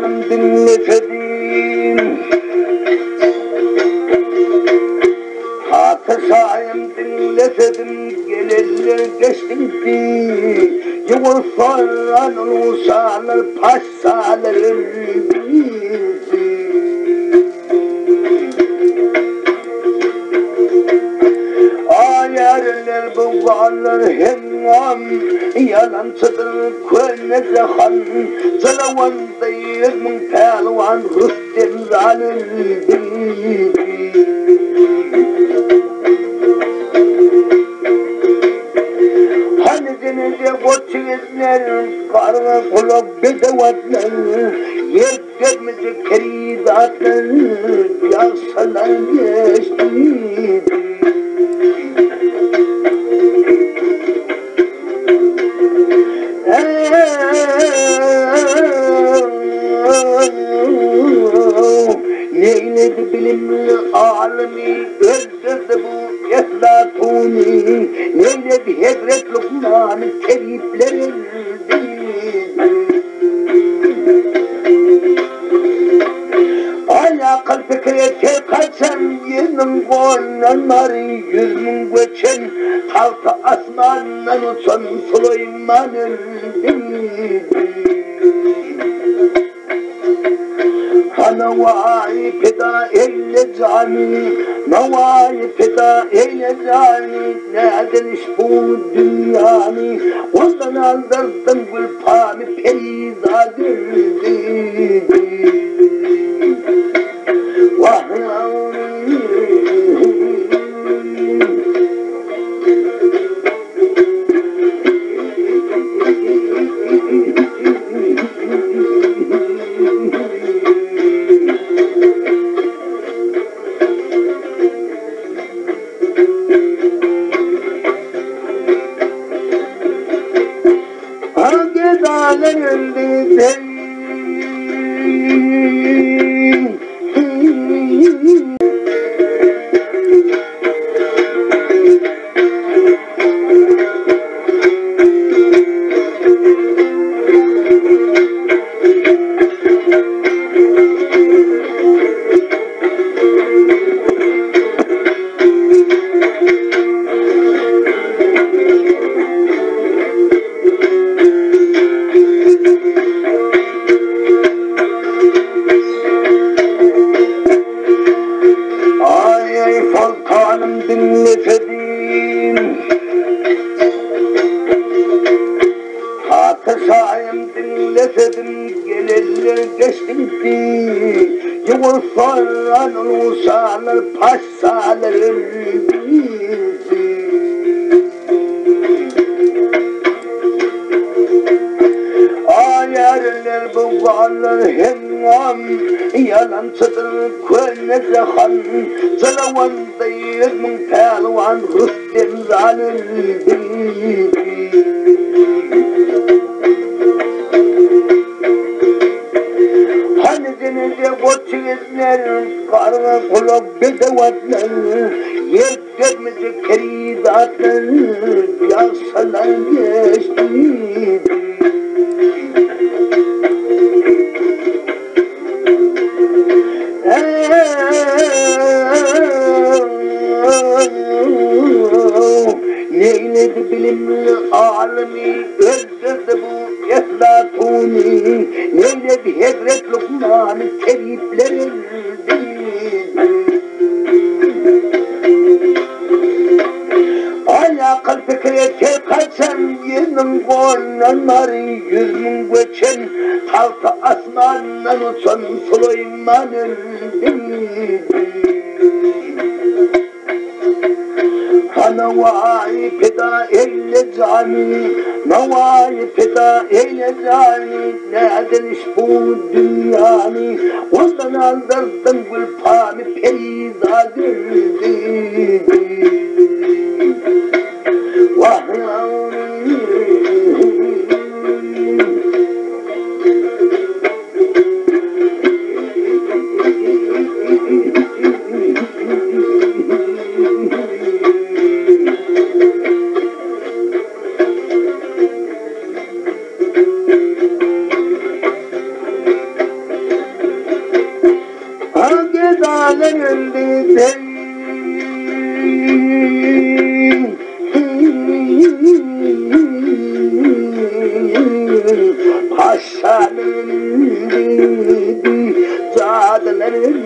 soltanym diňlesedim. Patyşahym diňlesedim, gelenler geçdi gitdi. Ýugoslawiýanyň uşalar, paşşalar öldi. Aýarlar bu gallar heňňam, Ýalançydyr köne jahan. Jalawanda 100.000 pälwan Rüstem zal öldi. Hany deneje goç ýigitler, Garga gulak bedew atlar, Ýer gezmejek perizatlar, Ýagşylar geçdi. Neýledi bilimli alymy, Öldürdi bu Eflatuny, Neýledi hezret Lukmany, Tebipler öldi. Aýakyl pikire ter kaçan, Ýeriň golundan bary 100.000 göçen, Tagty asmandan uçan Sulaýman öldi. Nawaýy pida eýle jany, Nawaýy pida eýle jany, Näden iş bu dünýäni, Ondan aldyrdyň gülpamy, Perizat öldi. Wah! Gedalar öldi. Aý, soltanym diňlesedim. Patyşahym diňlesedim, Gelenler geçdi gitdi. Ýugoslawiýanyň uşalar, paşşalar öldi. Aýarlar bu gallar heňňam, Ýalançydyr köne jahan. Jalawanda 100.000 pälwan Rüstem zal öldi. Hany deneje goç ýigitler, Garga gulak bedew atlar, Ýer gezmejek perizatlar, Ýagşylar geçdi. Neýledi bilimli alymy, Öldürdi bu Eflatuny, Neýledi hezret Lukmany, Tebipler öldi. Aýakyl pikire ter kaçan, Ýeriň golundan bary 100.000 göçen, Tagty asmandan uçan Sulaýman öldi. Nawaýy pida eýle jany, Nawaýy pida eýle jany, Näden iş bu dünýäni, Ondan aldyrdyň gülpamy, Perizat öldi. Wah! Zadeler öldi. Paşalar öldi. Zadeler öldi.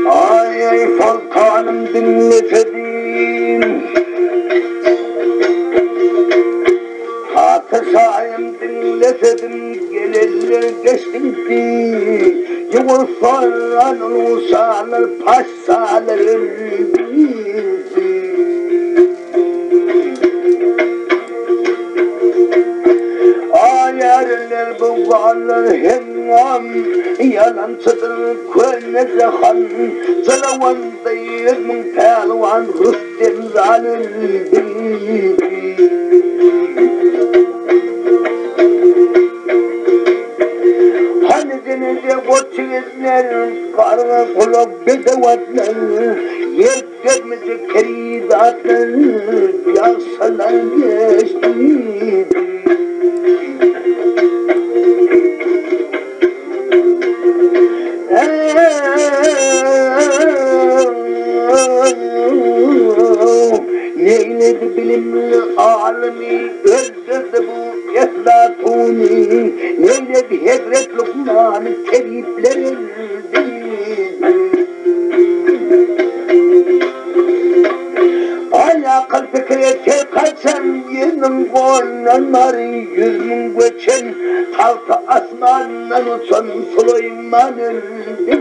Aý, soltanym diňlesedim. Patyşahym diňlesedim, gelenler geçdi gitdi. Ýuwursan ulusalar, paşalar öldi. Aýarlar bu galar heňňam, Ýalançydyr köne jahan. Jalawandy 100.000 pälwan, Rüstem zal öldi. Hany deneje goç ýigitler, Garga gulak bedew atlar, Ýer gezmejek perizatlar, Ýagşylar geçdi. Neýledi bilimli alymy, Öldürdi bu Eflatuny, Neýledi hezret Lukmany, Tebipler öldi. Aý akyl pikire ter kaçan, Ýeriň golundan bary 100.000 göçen, Tagty asmandan uçan Sulaýman öldi.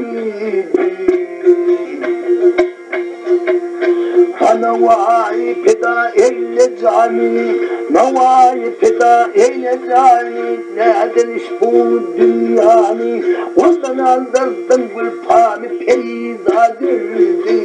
Nawaýy pida eýle jany, Nawaýy pida eýle jany, Näden iş bu dünýäni, Ondan aldyrdyň gülpamy, Perizat öldi.